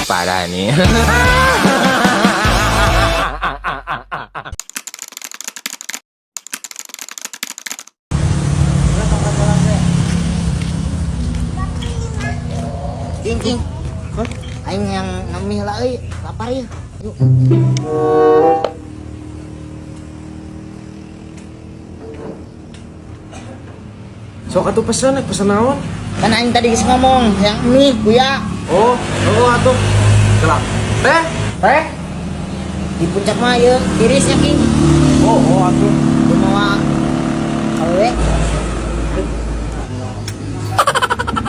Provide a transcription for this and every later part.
Parah nih. King, King. Aing yang ngemih lah euy, lapar ya. Yuk. Sok atuh pesen, rek pesen naon? Kan aing tadi geus ngomong yang mie kuya. Oh, oh atuh. Gelap. Teh, teh. Di puncak mah ieu tirisnya King. Oh, oh atuh. Kumaha awewe?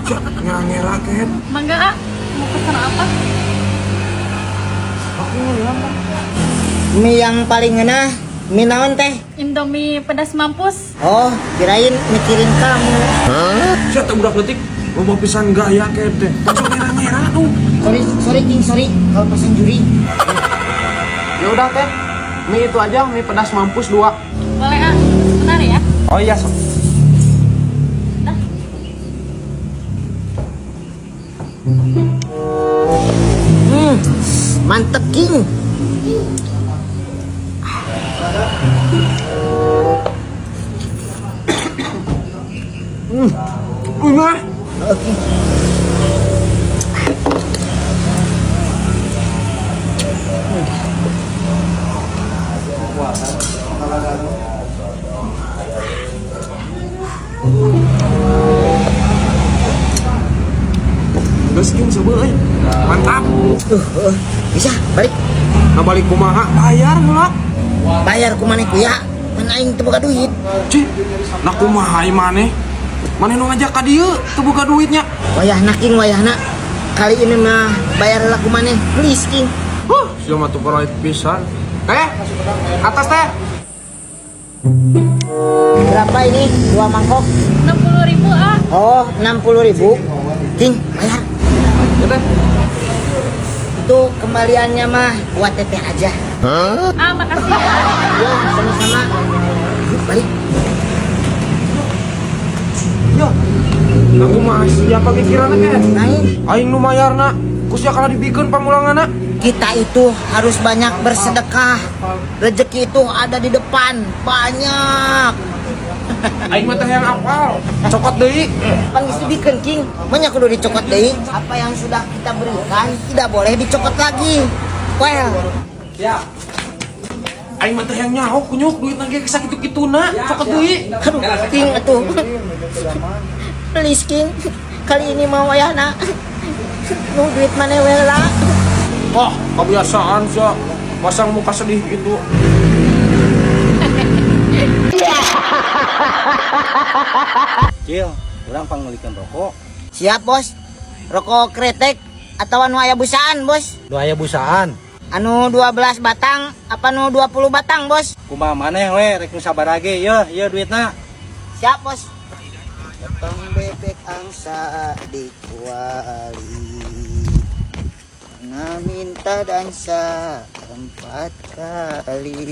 Cak, ngangela ket. Mangga, ah. Mau pesan apa? Aku ngeliat Pak. Mie yang paling ngeunah, mie naon teh? Indomie pedas mampus. Oh, kirain mikirin kamu. Sia teh budak leutik, loba pisan gaya ket teh. Sok ngera-ngera tuh. Sorry, sorry King, sorry kalau pesan juri. Ya udah teh. Mie itu aja, mie pedas mampus 2. Boleh, ah. Sebentar ya. Oh iya, sok. Mantep King. Udah. Oke. Geus King seubeuh euy. Mantap. Bisa balik. Nah balik kumaha? Bayar heula. Bayar ku maneh kuya. Pan aing teu boga duit. Cih, nah kumaha ieu maneh? Maneh nu ngajak ka dieu teu boga duitnya. Wayahna King, wayahna. Kali ini mah bayar heula ku maneh, please King. Huh, sia mah tuh peroit pisan. Teh, atas teh. Berapa ini? 2 mangkok? 60.000, ah. Oh, 60.000. King, bayar. Ya teh. Itu kembaliannya mah buat teteh aja. Hah? Ah, makasih ya. Ya, sama-sama. Yuk, balik. Ya. Aku mah siapa pikiranna ke? Naik. Aing nu mayarna. Ku sia kalah dibikeun pamulanganna. Kita itu harus banyak bersedekah. Rezeki itu ada di depan, banyak. Aing mah teh yang apal. Cokot deui. Pan geus dibikeun King, banyak kudu dicokot deui. Apa yang sudah kita berikan tidak boleh dicokot lagi. Well, Ya. Aing mah teh yang nyaho kunyuk duit ge sakitu-kituna, cokot deui. Aduh, King atuh. Please King, kali ini mau ayahna. Nu duit maneh we lah. Wah, kebiasaan sia. Pasang muka sedih gitu. Cil, urang pangmeulikeun rokok. Siap, Bos. Rokok kretek atau anu aya busaan, Bos? Nu aya busaan. Anu 12 batang apa nu 20 batang, Bos? Kumaha maneh we rek nu sabaraha ge, yeuh, yeuh duitna. Siap, Bos. Potong bebek angsa di kuali. Nah, minta dansa 4 kali.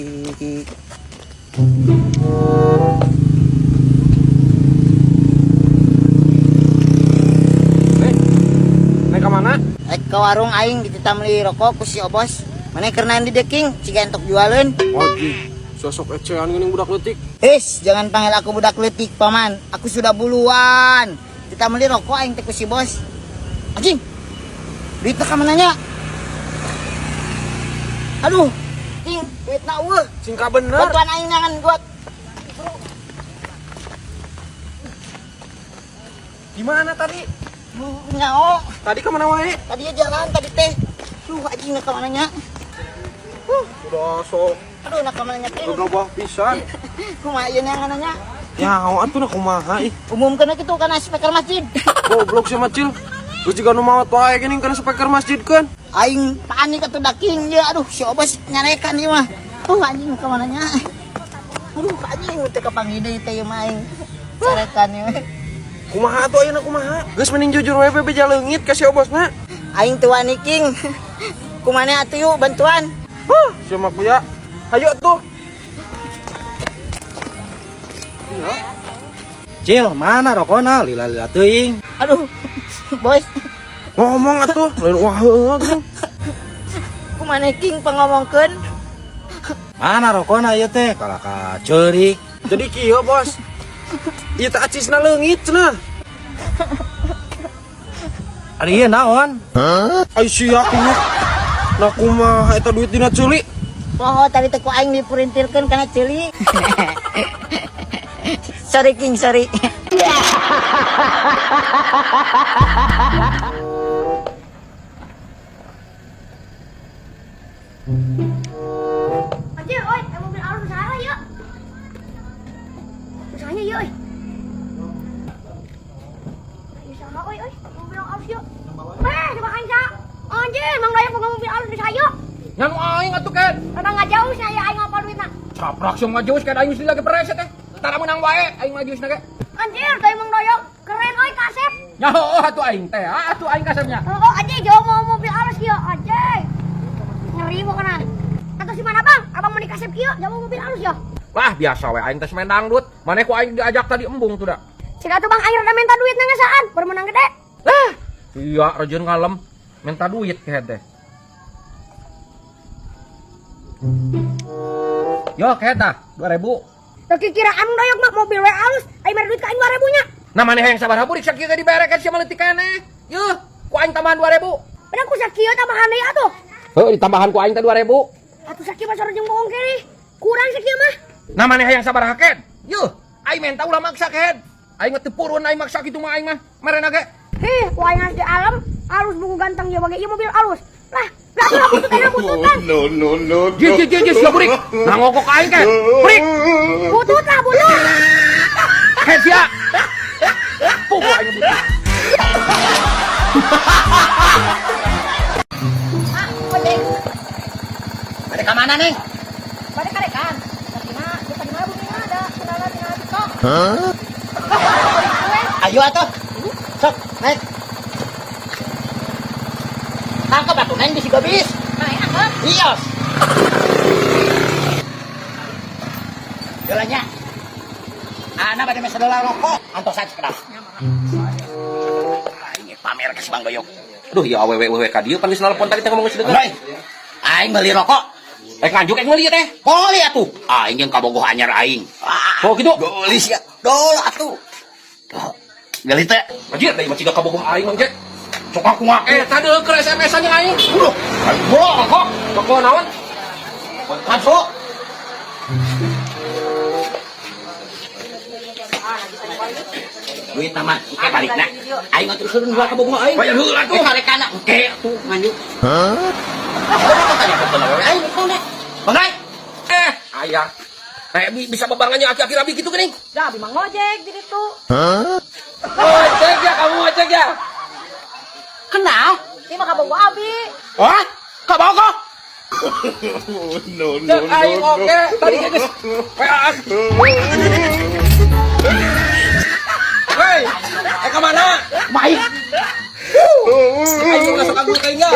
Naik ke mana? Naik ke warung aing dititah meuli rokok ku si Obos. Maneh keur naon di dieu, King? Ciga entok jualeun. Wajib, sosok ecean geuning budak leutik. Is, jangan panggil aku budak leutik, paman. Aku sudah buluan. Kita beli rokok aing teh ku si bos. Anjing. Duitna ka mana nya? Aduh, King, duitna eueuh. Singka bener. Bantuan aing nangan buat. Gimana tadi? Nyao. Tadi ke mana wae? Tadi jalan tadi teh. Duh, anjing na ka mana nya? Udah sok Aduh, na ka mana nya, King? gegabah pisan. Kumaha ieu neangan nya? Nyaho atuh na kumaha ih. Umumkeun kitu kana speaker masjid. Goblok sia mah Cil. Geus jiga nu maot wae geuning kana speaker masjid kan. Aing panik atuh da King ye, aduh si Obos nyarekan ieu mah. Tuh anjing ka mana nya? Aduh anjing teu kapanggih deui teh ieu mah aing. Carekan ieu. Kumaha atuh ayeuna kumaha? Geus mending jujur we beja leungit ka si Obosna. Aing teu wani King. Kumaha atuh yuk bantuan? Huh, sia mah kuya. Hayu atuh. Cil, mana rokona? Lila-lila teuing. Aduh, bos. Ngomong atuh, lain wah heueuh geuning. Ku maneh King pangomongkeun. Mana rokona ieu teh? Kalah ka ceurik. Jadi kieu, Bos. Ieu teh acisna leungit cenah. Ari ieu naon? Ai sia kunyuk. Nah kumaha eta duit dina ceuli? Poho tadi teh ku aing dipurintilkeun kana ceuli. Sorry King, sorry. Anjir, oi, mobil alus usaha yuk. Usahanya yuk, oi. Usaha, oi, oi, mobil alus yuk. Eh, coba aing sa. Anjir, Mang Dayok boga mobil alus usaha yuk. Nya nu aing atuh Ken. Rada ngajauh saya aing ngapal duitna. Caprak sia ngajauh Ken aing geus lagi preset teh. Tara meunang wae aing mah ge. Anjir, teh Mang Dayok keren oi kasep. Nya heueuh atuh aing teh. Ah atuh aing kasepnya. Oh, anjir, jauh mau mobil alus kieu, anjir. Ngeri pokoknya. Atau si mana bang? Abang mau dikasep kieu, jauh mobil alus ya. Wah, biasa we aing teh main dangdut. Maneh ku aing diajak tadi embung tuh da. Cik atuh bang aing rada minta duit ngasaan, baru menang gede. Lah, iya rajin ngalem minta duit kehed teh. Yo kehed tah, 2000. Tapi kira anu Dayok mah mobil we alus, aing mere duit ka aing 2000 nya. Nah maneh yang sabar burik sakieu ge dibere kan sia mah leutik keneh. Yeuh, ku aing tambahan 2000. Padahal ku sakieu tambahan deui atuh. Heuh, ditambahan ku aing teh 2000. Atuh sakieu mah sareng bohong kene. Kurang sakieu mah. Nah maneh hayang sabaraha kehed? Yeuh, aing menta ulah maksa kehed. Aing mah teu purun aing maksa kitu mah aing mah. Merena ge. Hih, ku aing di alam, alus buku ganteng ya bagi ieu mobil alus. Lah, lah atuh butut enak bututan. No, no, no, no. Ji ji ji ji sia burik. Nah ngokok ka aing kehed. Burik. Butut lah butut. Kehed sia. Pugu aing butut. Ah, ojek. Bade ka mana, Neng? Bade karekan. Tapi mah, tadi mah bumi mah ada kenalan tinggal TikTok. Ayo atuh. Sok, naik. Tangkap atuh Neng bisi gobis. Nah, enak. Ios. Jalannya. Ana bade mesen heula rokok, antosan sekedap. Aing pamer ka si Bang Doyok. Duh, ya awewe wewe ka dieu pan geus nelpon tadi teh ngomong geus deungeun. Hei, aing meuli rokok. Eh nganjuk eh meuli teh. Boleh atuh. Aing jeung kabogoh anyar aing. Oh gitu. Geulis ya. Dol atuh. Geuli teh. Anjir, deui mah ciga kabogoh aing Mang Jack. Sok aku ngaku. Eh, tadi keur SMS-an jeung aing. Udah. Bohong kok. Toko naon? Masuk. Duit nama, engke balikna. Aing mah terus heula kabogoh aing. Bayar heula atuh. Eh karekana engke atuh nganjuk. Hah? Aing naon Bang Rai. Eh, ayah. Eh, bisa bebarengannya aki-aki rabi gitu geuning. Dah, abi mah ngojek di ditu. Ngojek ya kamu ngojek ya. Kenal? Ini mah kabogoh abi. Hah? Kabogoh? No, no, Cek aing no, oke tadi ge geus WA-an. Hei, eh ka mana? Baik. Aing ulah sok agung teh nya.